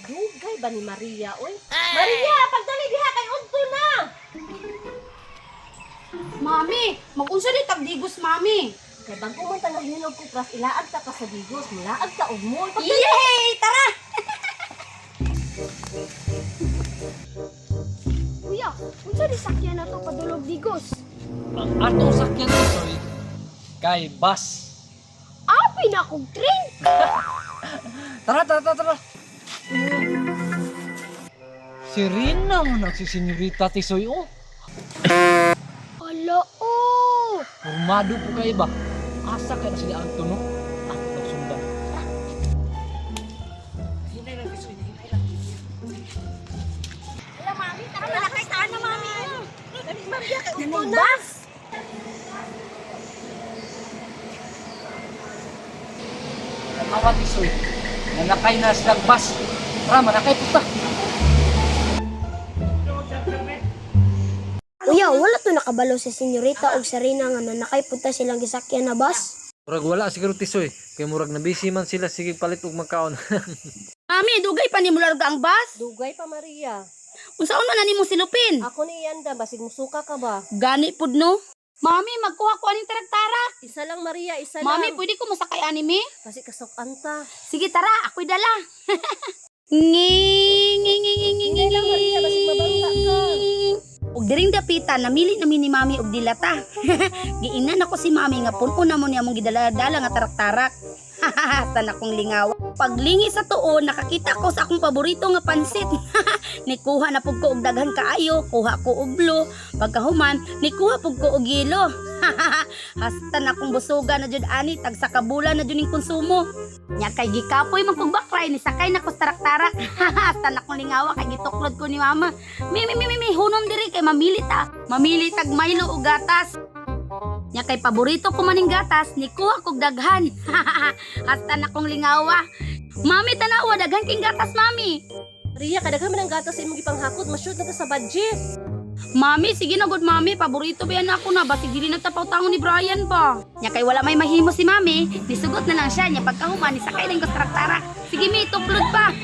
Dugay ba ni Maria, oy? Maria, pagdali diha kay udto na. Mami, mag-unsa di tagdigos, mami. Kay bag-o man ta nahinog ko pras ilaag ta ka sa Digos, mulaag ta og mall. Pagdali. Yay! Tara! Kuya, unsa di sakyan na to padulog Digos? Ang atong sakyan Tisoy kay bus. Api na kog train. Tara, tara, tara, tara. Si Rina mo nagsisenyorita Tisoy oh. Ala oh. Formado po kayo ba? Asa kaya na sila ang tuno? Ah, nagsundan. Hinay lang Tisoy, hinay lang. Ala, mami, tara malakay ta na, mami. Dali Maria kay udto Nanay na. bus. Awa Tisoy, nanakay na silang bus. Tara, manakay puta. Kuya, wala to nakabalo sa senyorita og Sarina nga nanakay punta silang gisakyan na bus. Murag wala siguro Tisoy, kay murag na busy man sila sige palit og magkaon. Mami, dugay pa ni mularga ang bus. Dugay pa Maria. Unsaon man na nimo silupin? Ako ni Yanda, basig musuka ka ba? Gani pud no. Mami, magkuha ko aning tarak-tarak. Isa lang Maria, isa Mami, lang. pwede ko masakay anime? Kasi kasok anta. Sige, tara, ako'y dala. Nging, nging, nging, nging, nging, Hinay lang Maria, basig mabangga ka. Og diring dapita, namili nami ni mami og dilata. Giingnan ako si mami nga puno na mo niya mong gidala-dala nga tarak-tarak. Tan akong lingaw. Paglingi sa tuon, nakakita ko sa akong paborito nga pansit. Nikuha na pug ko og daghan kaayo, kuha ko og blue. Pagkahuman, nikuha pug ko og yelo. Hasta na akong busuga na jud ani, tag sa kabula na jud ning konsumo. Nya kay gikapoy man kog bakray ni sakay na ko sa tarak-tarak. Hasta na akong lingawa kay gituklod ko ni mama. Mi mi mi mi, mi hunom diri kay mamili ta. Mamili tag Milo o gatas. Nya kay paborito ko maning gatas, nikuha kog daghan. Hasta na kong lingawa. Mami tanawa daghan king gatas mami. Maria, kadaghan man ang gatas sa imong gipanghakot, ma-shoot na ka sa budget. Mami, sige na good mami, paborito ba yan ako na basig dili na tapaw tangon ni Brian ba. Nya kay wala may mahimo si mami, nisugot na lang siya nya pagkahuman ni sakay lang ko sa taraktara. Sige mi, tuplod pa.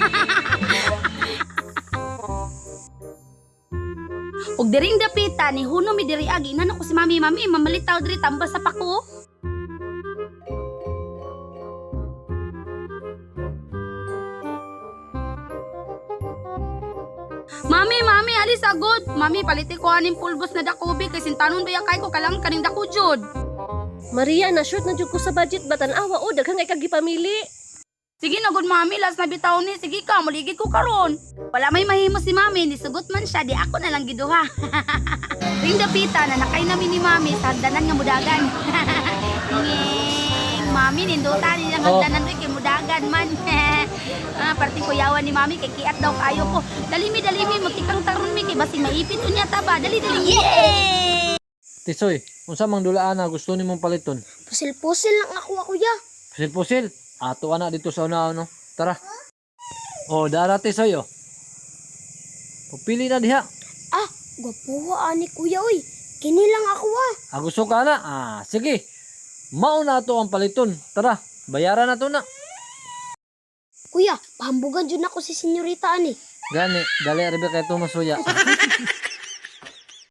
Ug diring dapita ni huno mi diri agi inano ko si mami, mami mamalitaw diri tambal sa pako. Mami, mami, alis agod. Mami, paliti ko aning pulbos na dakobi kay sintanon ba kay ko kalang kaning dako jud. Maria, na-shoot na jud ko sa budget ba tan-awa oh, daghan kay kag gipamili. Sige na gud mami, last na bitaw ni. Sige ka, muligid ko karon. Wala may mahimo si mami, nisugot man siya, di ako na lang giduha. Ring dapita na nakay namin ni mami sa hagdanan nga mudagan. Nging, mami, ninduta nilang Oh. hagdanan oh. Kay mudagan man. Ah, parting kuyawan ni mami kay kiat daw kayo ko. Dalimi dalimi mutikang taron mi kay basing maipit unya ta ba. Dali dali. Yay! Tisoy, unsa mang dulaan na gusto nimong paliton? Pusil-pusil lang ako ah, kuya. Pusil-pusil. Ato ana dito sa una no. Tara. Oh, dara Tisoy oh. Pupili na diha. Ah, gwapuha ani kuya oy. Kini lang ako ah. Ah, gusto ka na? Ah, sige. Mao na ato ang paliton. Tara, bayaran na to na. Kuya, pahambugan jud nako si senyorita ani. Gani, dali arabi kay to masuya.